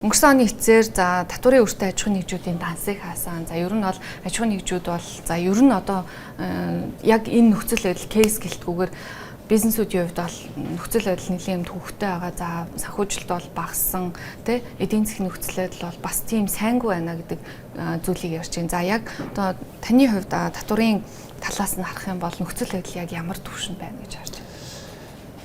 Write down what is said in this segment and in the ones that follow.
Өнгөрсөн оны эцээр за татварын өртөө аж ахуйн нэгжүүдийн дансыг хаасан. За ер нь бол аж ахуйн нэгжүүд бол за ер нь одоо яг энэ нөхцөл байдал кейс гэлтгүүгээр бизнесүүдийн хувьд бол нөхцөл байдал нэлээд юм төвхтэй байгаа. За санхүүжилт бол багассан, тий, эдийн засгийн нөхцөл байдал бол бас тийм сайнгүй байна гэдэг зүйлийг ярьж байна. За яг одоо таны хувьд татварын талаас нь харах юм бол нөхцөл байдал яг ямар түвшинд байна гэж харж байна?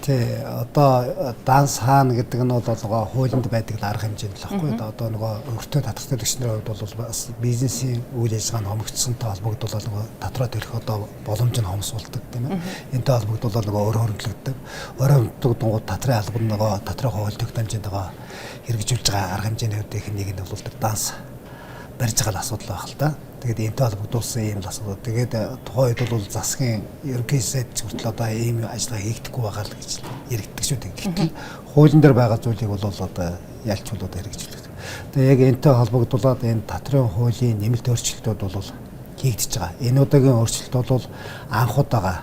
Тий, одоо данс хаана гэдэг нь бол нөгөө хуулинд байдаг арга хэмжээнд л байхгүй. Одоо нөгөө өртөө татвар төлөгч нарын хувьд бол бас бизнесийн үйл ажиллагаа нь хомигдсонтой холбогдуулаад нөгөө татвараа төлөх одоо боломж нь хомсуулдаг, тийм ээ. Энтэй холбогдуулаад нөгөө өөр хөрөнгөлөгдөг. Өөр хөрөнгөлөгдөг татрын албан нөгөө татрын хууль тогтоомжинд байгаа хэрэгжүүлж байгаа арга хэмжээний хувьд их нэг нь бол тэр данс барьж байгаа асуудал байх л да. Тэгээд энтэй холбогдуулсан ийм л асуудал. Тэгээд тухайн үед бол засгийн ерөнхий сайд ч хүртэл одоо ийм ажиллагаа хийгдэхгүй байгаа л гэж яригддаг шүү дээ. Гэтэл хуулийн дээр байгаа зүйлийг бол одоо ялч бол одоо хэрэгжүүлэх. Тэгээд яг энтэй холбогдуулаад энэ татрын хуулийн нэмэлт өөрчлөлтүүд бол хийгдэж байгаа. Энэ удаагийн өөрчлөлт бол анх удаага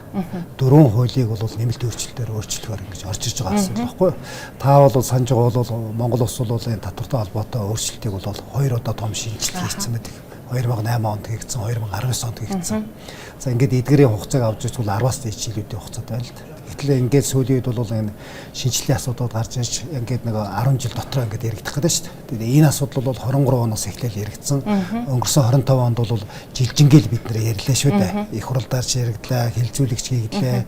дөрвөн хуулийг бол нэмэлт өөрчлөлтөөр өөрчлөхөөр ингэж орж ирж байгаа асуудал байхгүй юу? Та бол санаж байгаа бол Монгол улс бол энэ татвартай холбоотой өөрчлөлтийг бол хоёр удаа том шинэчлэлт хийсэн байдаг. 2008 онд хийгдсэн, 2019 онд хийгдсэн. За ингээд эдгэрийн хугацааг авч үзвэл 10-аас дээш жилүүдийн хугацаад байна л да. Гэтэл ингээд сүүлийн үед бол энэ шинжлэлийн асуудлууд гарч ирж ингээд нэг 10 жил дотроо ингээд яригдах гэдэг шүү дээ. Тэгээд энэ асуудал бол 23 оноос эхлээл яригдсан. Өнгөрсөн 25 онд бол жилжингээл бид нэр ярьлаа шүү дээ. Их хурлаар ч яригдлаа, хилцүүлэгч хийгдлээ.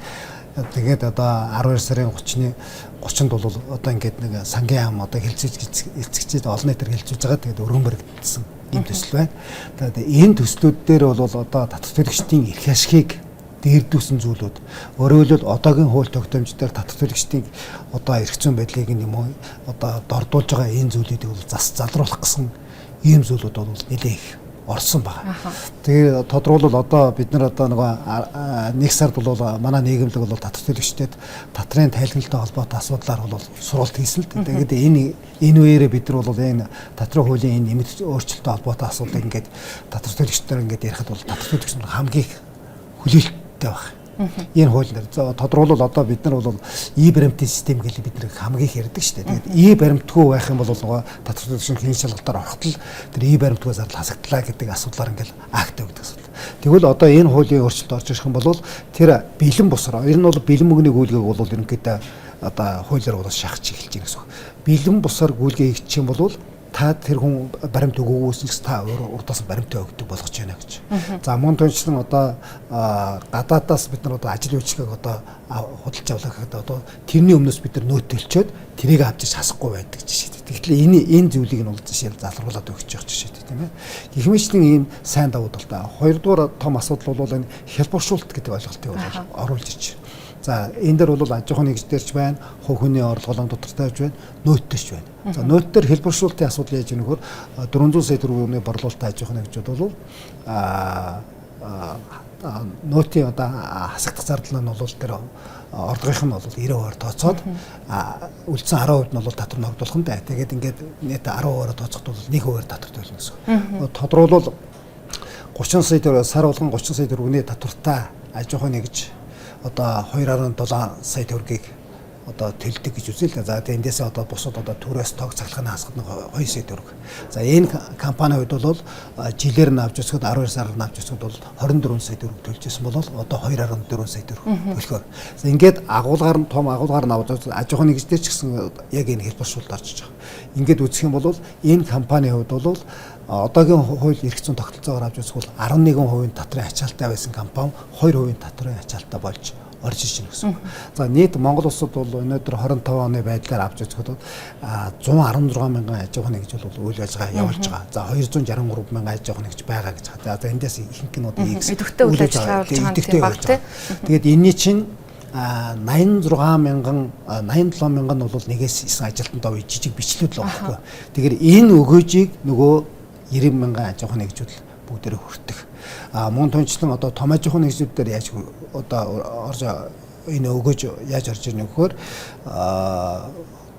Тэгээд одоо 12 сарын 30-ны 30-нд бол одоо ингээд нэг сангийн яам одоо хилцүүлж эцэгчид олон нийтээр хилцүүлж байгаа. Тэгээд өргөн баригдсан ийм төсөл байна. Тэгээд энэ төслүүд дээр бол одоо татвар төлөгчдийн эрх ашигыг дээрдүүлсэн зүйлүүд, өөрөөр хэлбэл одоогийн хууль тогтоомж дээр татвар төлөгчдийн одоо эрх зүйн байдлыг юм уу одоо дордуулж байгаа энэ зүйлүүдийг бол зас залруулах гэсэн ийм зүйлүүд бол нэлээд их орсон байгаа. Тэгээ тодруулбал одоо бид нар одоо нөгөө нэг сард бол манай нийгэмлэг бол татвар төлөгчдөд татрын тайлгалтай холбоотой асуудлаар бол сургалт хийсэн л дээ. Тэгээд энэ үеэрээ бид нар бол энэ татрын хуулийн энэ нэмэлт өөрчлөлттэй холбоотой асуудлыг ингээд татвар төлөгчдөр ингээд ярихад бол татвар төлөгч нар хамгийн их хүлээлттэй байх. Энэ хууль дээр тодруулбал одоо бид нар бол и баримтын систем гэж бид нар хамгийн их ярьдаг шүү дээ. Тэгээд и баримтгүй байх юм бол нөгөө татвар төлөгчийн хийн шалгалтаар ороход л тэр и баримтгүй зардал хасагдлаа гэдэг асуудлаар ингээл акт өгдөг асуудал. Тэгвэл одоо энэ хуулийн өөрчлөлт орж ирэх юм бол тэр бэлэн бусраа ер нь бол бэлэн мөнгөний гүйлгээг бол ерөнхийдөө одоо хуулиар бол шахаж эхэлж байгаа гэсэн үг. Бэлэн бусаар гүйлгээ хийчих юм бол та тэр хүн баримт өгөөгүйсэн ч та урдаас баримт өгдөг болгож байна гэж. За мөн түншлэн одоо гадаадаас бид нар одоо ажил үйлчлэгийг одоо худалдаж авлаа гэхэд одоо тэрний өмнөөс бид нар нөөт төлчөөд тэрийг авч хасахгүй байдаг жишээ. Тэгэхээр энэ зүйлийг нь бол жишээ залруулад өгч явах жишээ, тийм ээ. Гэх мэтчлэн ийм сайн давуу талтай. Хоёрдугаар том асуудал бол энэ хялбаршуулт гэдэг ойлголтыг бол оруулж ич. За энэ дээр бол аж ахуйн нэгж дээрч байна, хувь хүний орлого дотор тавьж байна, нөөт дээрч байна. За нөөт дээр хэлбэршүүлэлтийн асуудал яаж юм нөхөр 400 сая төгрөгийн борлуулалттай аж ахуйн нэгжүүд бол нөөтийн одоо хасагдах зардал нь бол тэр орлогынх нь бол 90% тооцоод үлдсэн 10% нь бол татвар ногдуулах нь бай. Тэгээд ингээд нийт 10%-аар тооцоход бол 1% татвар төлнө гэсэн. Тодруулбал 30 сая төгрөг сар болгон 30 сая төгрөгийн татвартай аж ахуйн нэгж одоо 2.7 сая төгрөгийг одоо төлдөг гэж үзье л да. За тэгээ эндээсээ одоо бусад одоо төрөөс тоог цахилгааны хасгад нэг 2 сая төгрөг. За энэ компани хувьд бол жилээр нь авч үзэхэд 12 сараар нь авч үзэхэд бол 24 сая төгрөг төлж исэн бол одоо 2.4 сая төгрөг төлөхөөр. За ингээд агуулгаар нь том агуулгаар нь авч аж ахуйн нэгждэр ч гэсэн яг энэ хэлбэршүүлэлт орж иж байгаа. Ингээд үзэх юм бол энэ компани хувьд бол одоогийн хууль эрх зүйн тогтолцоогоор авч үзэх бол 11% татрын ачаалттай байсан компани 2% татрын ачаалттай болж орж иж байна гэсэн үг. За нийт Монгол улсад бол өнөөдөр 25 оны байдлаар авч үзэхэд 116 мянган аж ахуйн нэгж бол үйл ажиллагаа явуулж байгаа. За 263 мянган аж ахуйн нэгж байгаа гэж байгаа. За эндээс ихэнх нь одоо X идэвхтэй үйл ажиллагаа явуулж байгаа юм байна. Тэгээд энэний чинь 86 мянган 87 мянган нь бол нэгээс 9 ажилтнанд ов жижиг бичлүүд л байгаа байхгүй. Тэгэхээр энэ өгөөжийг нөгөө 90 мянган аж ахуйн нэгжүүд бүгдээрээ хүртэх. А мөн түнчлэн одоо том аж ахуйн нэгжүүд дээр яаж одоо орж энэ өгөөж яаж орж ирнэ гэхээр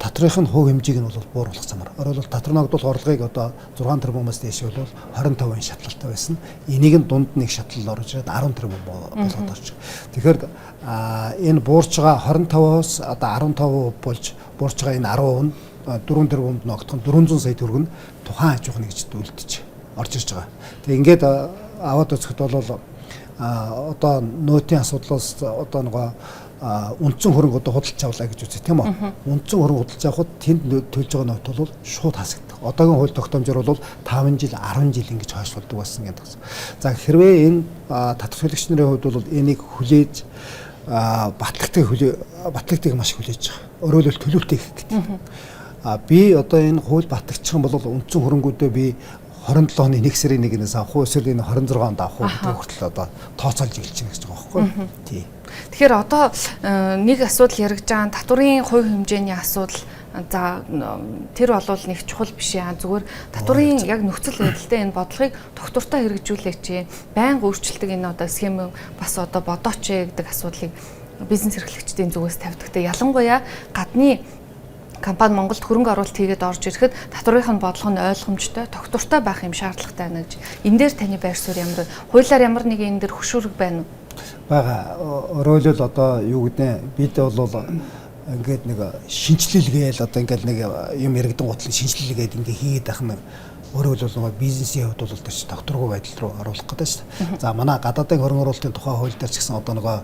татрынх нь хувь хэмжээг нь бол бууруулах замаар. Өөрөөр хэлбэл татвар ногдуулах орлогыг одоо 6 тэрбумаас дээш бол 25% шатлалтай байсан. Энийг нь дунд нэг шатлал орж ирээд 10 тэрбум болгоод орж. Тэгэхээр энэ буурч байгаа 25-аас одоо 15% болж буурч байгаа энэ 10% нь 4 тэрбумд ногдох нь 400 сая төгрөг нь тухайн аж ахуйн нэгжид үлдэж орж ирж байгаа. Тэгээ ингээд аваад үзэхэд бол одоо нөөтийн асуудлаас одоо нөгөө үндсэн хөрөнгө одоо худалдаж авлаа гэж үзье, тийм үү? Үндсэн хөрөнгө худалдаж авахад тэнд төлж байгаа нөөт бол шууд хасагддаг. Одоогийн хууль тогтоомжоор бол 5 жил, 10 жил ингэж хойшлуулдаг болсон гэдэг. За, хэрвээ энэ татвар төлөгч нарын хувьд бол энийг хүлээж батлагдгийг маш хүлээж байгаа. Өөрөөр хэлбэл төлөвтэй их гэдэг. Би одоо энэ хууль батлагдчих юм бол үндсэн хөрөнгүүдээ би 27 оны 1 сарын 1-ээс авах уу, эсвэл энэ 26 онд авах уу гэдэг хүртэл одоо тооцоолж эхэлж байна гэж байгаа байхгүй юу? Тий. Тэгэхээр одоо нэг асуудал яригдж байгаа татварын хувь хэмжээний асуудал, за, тэр болвол нэг чухал биш яа, зүгээр татварын яг нөхцөл байдалтай энэ бодлогыг тогтвортой хэрэгжүүлээч, байнга өөрчлөлтөг энэ одоо схем бас одоо бодооч гэдэг асуудлыг бизнес эрхлэгчдийн зүгээс тавьдаг. Ялангуяа гадны компани Монголд хөрөнгө оруулалт хийгээд орж ирэхэд татварын бодлого нь ойлгомжтой, тогтвортой байх юм шаардлагатай байна гэж. Энэ дээр таны байр суурь ямар вэ? Хуулиар ямар нэгэн энэ дээр хөшүүрэг байна уу? Байгаа. Өөрөөр одоо юу гэдэг, бид бол ингээд нэг шинэчлэл гээл одоо ингээд нэг юм яригдан гутал шинэчлэл гээд ингээд хийгээд байх нь өөрөөр хэлбэл нөгөө бизнесийн хувьд бол тэр чинь тогтворгүй байдал руу оруулах гэдэг шүү дээ. За, манай гадаадын хөрөнгө оруулалтын тухай хууль дээр ч гэсэн одоо нөгөө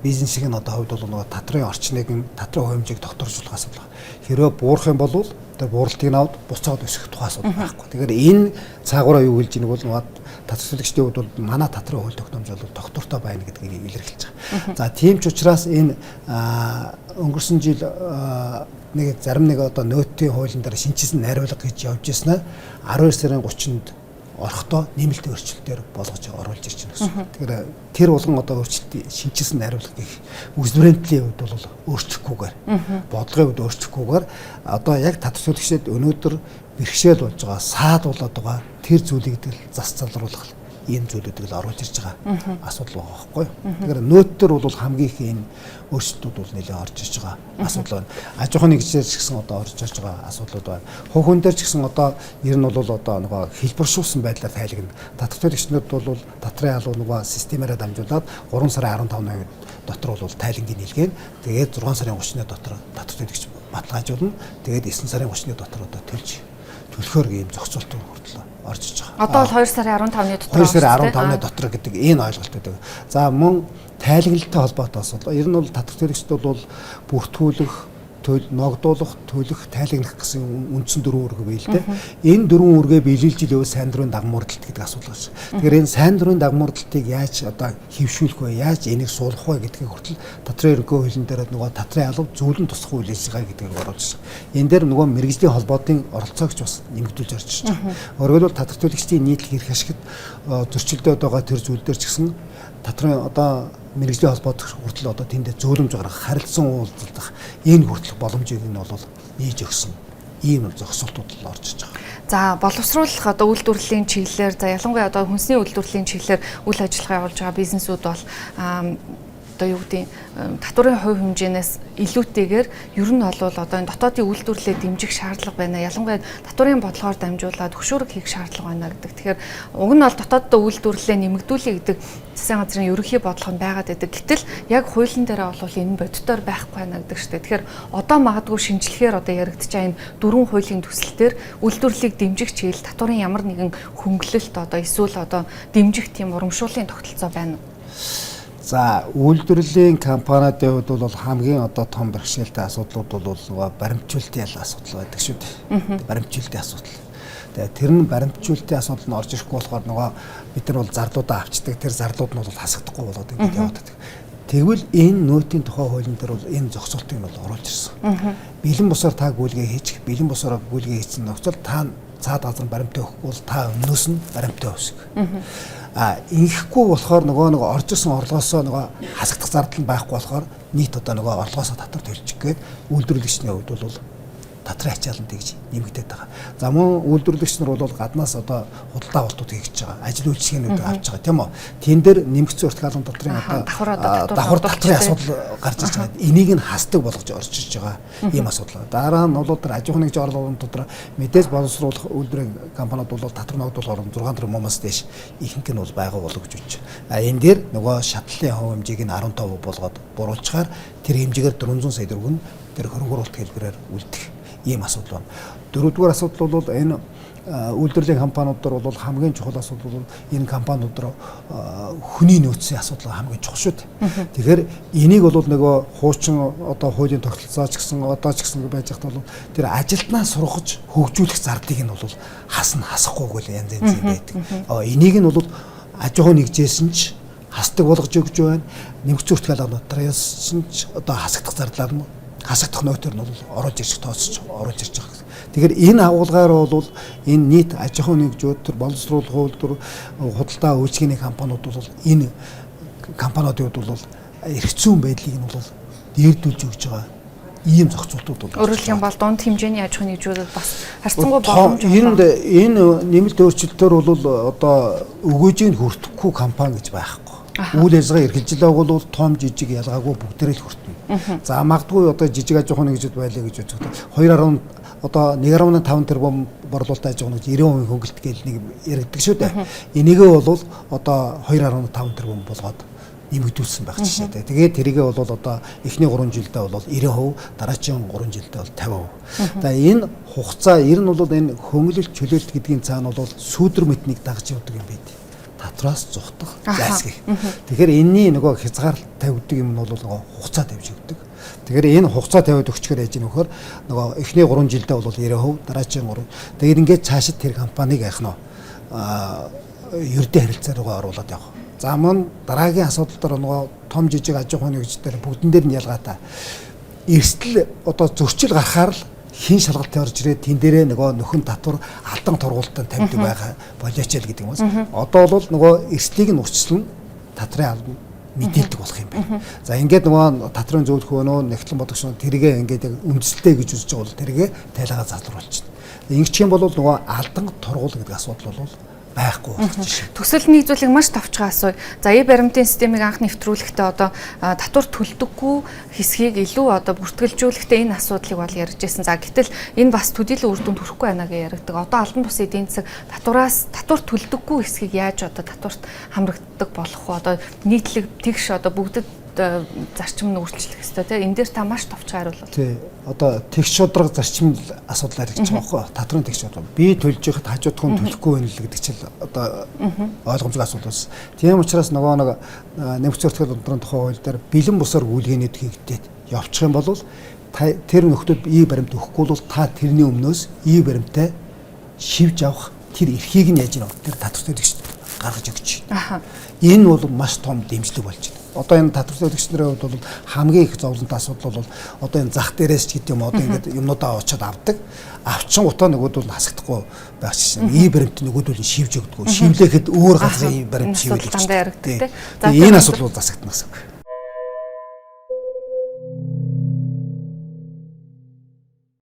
бизнесийн одоо хувьд бол нөгөө татрын орчныг, татрын хэмжээг тогтворжуулах асуудал. Хэрвээ буурах юм бол тэр бууралтыг авд буцаад өсгөх тухай асуудал байхгүй. Тэгэхээр энэ цаагаараа юу хэлж ийнэг бол нөгөө татвар төлөгчдийн хувьд бол манай татрын хууль тогтоомж бол тогтвортой байна гэдгийг илэрхийлж байгаа. За, тийм ч учраас энэ өнгөрсөн жил нэг зарим нэг одоо нөөтийн хуулийн дээр шинэчилсэн найруулга гэж явж ирсэн нь 12 сарын 30-нд орохдоо нэмэлт өөрчлөлтөөр болгож оруулж ирж байна гэсэн. Тэгэхээр тэр болгон одоо өөрчлөлт, шинэчилсэн найруулга гэх үзбэрэнтлийн хувьд бол өөрчлөхгүйгээр, бодлогын хувьд өөрчлөхгүйгээр одоо яг татвар төлөгчдөд өнөөдөр бэрхшээл болж байгаа, саад болоод байгаа тэр зүйлийг зас залруулах ийм зүйлүүдийг л оруулж ирж байгаа асуудал байгаа байхгүй юу. Тэгэхээр нөөттөр бол хамгийн их энэ өөрчлөлтүүд бол нэлээд орж ирж байгаа асуудал байна. Аж ахуйн нэгжээр ч гэсэн одоо орж ирж байгаа асуудлууд байна. Хувь хүн дээр ч гэсэн одоо ер нь бол одоо нөгөө хэлбэршүүлсэн байдлаар тайлагна. Татвар төлөгчнүүд бол татрын алуу нөгөө системээрээ дамжуулаад 3 сарын 15-ны дотор бол тайлангийн нийлгэн. Тэгээд 6 сарын 30-ны дотор татвар төлөгч баталгаажуулна. Тэгээд 9 сарын 30-ны дотор одоо төлж төлөхөөр ийм зохицуулт хүртэл орж иж байгаа. Одоо бол 2 сарын 15-ны дотор. 2 сарын 15-ны дотор гэдэг энэ ойлголт байдаг. За, мөн тайлагналтай холбоотой асуудал. Ер нь бол татвар төлөгчд бол бүртгүүлэх, ногдуулах, төлөх, тайлагнах гэсэн үндсэн дөрвөн үүрэг бий л дээ. Энэ дөрвөн үүргээ биелүүлж ивэл сайн дурын дагмуурдалт гэдэг асуудал гарч. Тэгэхээр энэ сайн дурын дагмуурдалтыг яаж одоо хэвшүүлэх вэ? Яаж энийг суулгах вэ гэдгийг хүртэл татрын ерөнхий хуулийн дээр нөгөө татрын алба зөвлөн тусах үйл ажиллагаа гэдгийг оруулж байна. Энэ дээр нөгөө мэргэжлийн холбоотын оролцоог ч бас нэмэгдүүлж орж ирж байгаа. Өөрөөр хэлбэл татвар төлөгчдийн нийтлэг эрх ашигт зөрчилдөд байгаа тэр зүйл дээр ч гэсэн татрын одоо мэргэжлийн холбоот хүртэл одоо тэндээ зөөлөмж гаргах, харилцан уулзах энэ хүртэлх боломжийг нь бол нээж өгсөн ийм зохицуултууд л орж иж байгаа. За, боловсруулах одоо үйлдвэрлэлийн чиглэлээр, за, ялангуяа одоо хүнсний үйлдвэрлэлийн чиглэлээр үйл ажиллагаа явуулж байгаа бизнесүүд бол одоо юу гэдэг, татварын хувь хэмжээнээс илүүтэйгээр ер нь бол одоо энэ дотоодын үйлдвэрлэлээ дэмжих шаардлага байна. Ялангуяа татварын бодлогоор дамжуулаад хөшүүрэг хийх шаардлага байна гэдэг. Тэгэхээр уг нь бол дотооддоо үйлдвэрлэлээ нэмэгдүүлэе гэдэг засгийн газрын ерөнхий бодлого нь байгаад байдаг. Гэтэл яг хуулийн дээр бол энэ бодитоор байхгүй байна гэдэг шүү дээ. Тэгэхээр одоо магадгүй шинжлэхээр одоо яригдж байгаа энэ дөрвөн хуулийн төсөл дээр үйлдвэрлэлийг дэмжих чиглэл татварын ямар нэгэн хөнгөлөлт одоо эсвэл одоо дэмжих тийм урамшууллын тогтолцоо байна уу? За, үйлдвэрлэлийн компаниудын хувьд бол хамгийн одоо том бэрхшээлтэй асуудлууд бол нөгөө баримтжуулалтын асуудал байдаг шүү дээ. Баримтжуулалтын асуудал. Тэгээ тэр нь баримтжуулалтын асуудал нь орж ирэхгүй болохоор нөгөө бид нар бол зарлуудаа авчдаг. Тэр зарлууд нь бол хасагдахгүй болоод ингэж яваад байдаг. Тэгвэл энэ нөөтийн тухай хуулийн дээр бол энэ зохицуултыг нь бол оруулж ирсэн. Бэлэн бусаар та гүйлгээ хийчих, бэлэн бусаар гүйлгээ хийсэн нөхцөл та цаад газар баримтаа өгөхгүй бол та өмнөөс нь баримтаа өсгөх. Ингэхгүй болохоор нөгөө нэг орж ирсэн орлогоосоо нөгөө хасагдах зардал нь байхгүй болохоор нийт одоо нөгөө орлогоосоо татвар төлчих гээд үйлдвэрлэгчний хувьд бол татрын ачаалан тэгж нэмэгдээд байгаа. За, мөн үйлдвэрлэгч нар бол гаднаас одоо худалдаа авалтууд хийж байгаа. Ажил үйлчилгээнүүд авч байгаа, тийм үү? Тэн дээр нэмэгдсэн өртөг албан татрын одоо давхар татрын асуудал гарч ирж байгаа. Энийг нь хасдаг болгож орж ирж байгаа ийм асуудал. Дараа нь бол тэр аж ахуйн нэгж орлогын дотор мэдээж боловсруулах үйлдвэрийн компаниуд бол татвар ногдуулах орон 6 тэрбумаас дээш ихэнх нь бол байгаа болов гэж бодож. А энэ дээр нөгөө шатлалын хувь хэмжээг нь 15% болгоод буруулчихаар тэр хэмжээгээр 400 сая төгрөг нь тэр хөрөнгө оруулалт хэлбэрээр үлдэх. Ийм асуудал байна. Дөрөвдүгээр асуудал бол энэ үйлдвэрлэлийн компаниуд дээр бол хамгийн чухал асуудал бол энэ компаниуд дээр хүний нөөцийн асуудал хамгийн чухал шүү дээ. Тэгэхээр энийг бол нөгөө хуучин одоо хуулийн тогтолцоо ч гэсэн одоо ч гэсэн байж байхад бол тэр ажилтнаа сургаж хөгжүүлэх зардлыг нь бол хасна, хасахгүйг л янз янз юм байдаг. Энийг нь бол аж ахуй нэгжээс нь ч хасдаг болгож өгч байна. Нэмэгдсэн өртөг алгануудаас нь ч одоо хасагдах зардлаар нь, хасагдах нөөцөөр нь бол оруулж ирж, тооцож оруулж ирж байгаа. Тэгэхээр энэ агуулгаар бол энэ нийт аж ахуйн нэгжүүд, төр боловсруулах хууль төр худалдаа үйлчилгээний компаниуд бол энэ компаниудын хувьд бол эрх зүйн байдлыг нь бол дээрдүүлж өгч байгаа ийм зохицуултууд бол Өөрөөр юм бол дунд хэмжээний аж ахуйн нэгжүүдэд бас харьцангуй боломж энд энэ нэмэлт өөрчлөлтөөр бол одоо өгөөжийг хүртэхгүй компани гэж байхгүй. Үйл ажиллагаа эрхэлж байгааг бол том жижиг ялгаагүй бүгдээрээ л хүртэнэ. За, магадгүй одоо жижиг аж ахуйн нэгжүүд байлаа гэж үзэхэд 2. одоо 1.5 тэрбум борлуулалт аж ахуйн нэгж 90% хөнгөлт гээл нэг яригддаг шүү дээ. Энийгээ бол одоо 2.5 тэрбум болгоод нэмэгдүүлсэн байх жишээтэй. Тэгээд тэрийгээ бол одоо эхний 3 жилдээ бол 90%, дараачийн 3 жилдээ бол 50%. За, энэ хугацаа ер нь бол энэ хөнгөлөлт, чөлөөлт гэдгийн цаана бол сүүдэр мэтнийг дагаж явдаг юм байна. Татвараас зугтах, зайлсхийх. Тэгэхээр энэний нөгөө хязгаарлалт тавигддаг юм нь бол нөгөө хугацаа тавьж өгдөг. Тэгэхээр энэ хугацаа тавиад өгчгөр яаж ийм вөхөр нөгөө эхний 3 жилдээ бол 90%, дараачийн 3. Тэгээд ингээд цаашид тэр компанийг яах нь ердийн харилцаа руугаа оруулаад явах. За, мөн дараагийн асуудал дээр нөгөө том жижиг аж ахуйн нэгждэр бүгдэн дээр нь ялгаатай. Эрсдэл одоо зөрчил гарахаар л хин шалгалт орж ирээд тэн дээрээ нөгөө нөхөн татвар алдан тургуултанд тавьдаг байгаа болооч л гэдэг юм уу. Одоо бол нөгөө эрсдлийг нь урьдчилан татрын албан мэдээлдэг болох юм байна. За, ингээд нөгөө татрын зөвлөх өнөө нэгтлэн бодогч тэргээ ингээд яг үндэслэлтэй гэж үзэж байгаа бол тэргээ тайлгаа залруулчихна. Ингэчих юм бол нөгөө алдан тургуул гэдэг асуудал бол байхгүй болох жишээ. Төсөл нэгжүүлэг маш товчхон асууя. За, э-баримтын системийг анх нэвтрүүлэхдээ одоо татвар төлдөггүй хэсгийг илүү одоо бүртгэлжүүлэхдээ энэ асуудлыг бол ярьж байсан. За, гэтэл энэ бас төдийлөн үр дүнд хүрэхгүй байна гэж яригдаг. Одоо албан бус эдийн засаг татвараас татвар төлдөггүй хэсгийг яаж одоо татварт хамрагддаг болох вэ? Одоо нийтлэг тэгш одоо бүгдэд зарчим нь өөрчлөх ёстой, тийм. Энэ дээр та маш товчхон хариулвал. Тий. Одоо тэгш шударга зарчим асуудал яригдчих байгаа байхгүй. Татварын тэгш шударга. Би төлж байхад хажууд хүн төлөхгүй байна л гэдэг чинь одоо ойлгомжтой асуудал бас. Тийм учраас нөгөө нэг нэмэгдсэн өртгөл унтрын тухай хууль дээр бэлэн бусаар гүйлгээнүүд хийгдээд явчих юм бол тэр нөхдүүд ий баримт өгөхгүй бол та тэрний өмнөөс ий баримтаа шивж авах тэр эрхийг нь яаж нэ тэр татвар төлөгч гаргаж өгч. Энэ бол маш том дэмжлэг болж байна. Одоо энэ татвар төлөгч нарын хувьд бол хамгийн их зовлонтой асуудал бол одоо энэ зах дээрээс ч гэдэг юм, одоо ингээд юмнуудаа очиод авдаг. Авчин гутаа нөгөөдөл нь хасагдахгүй байх чинь. Ий баримт нөгөөдөл нь шивж өгдөг. Шивлэхэд өөр газрын ий баримт шивэлж. Дандаа яригддаг. За, энэ асуудал бол засагдана гэсэн үг.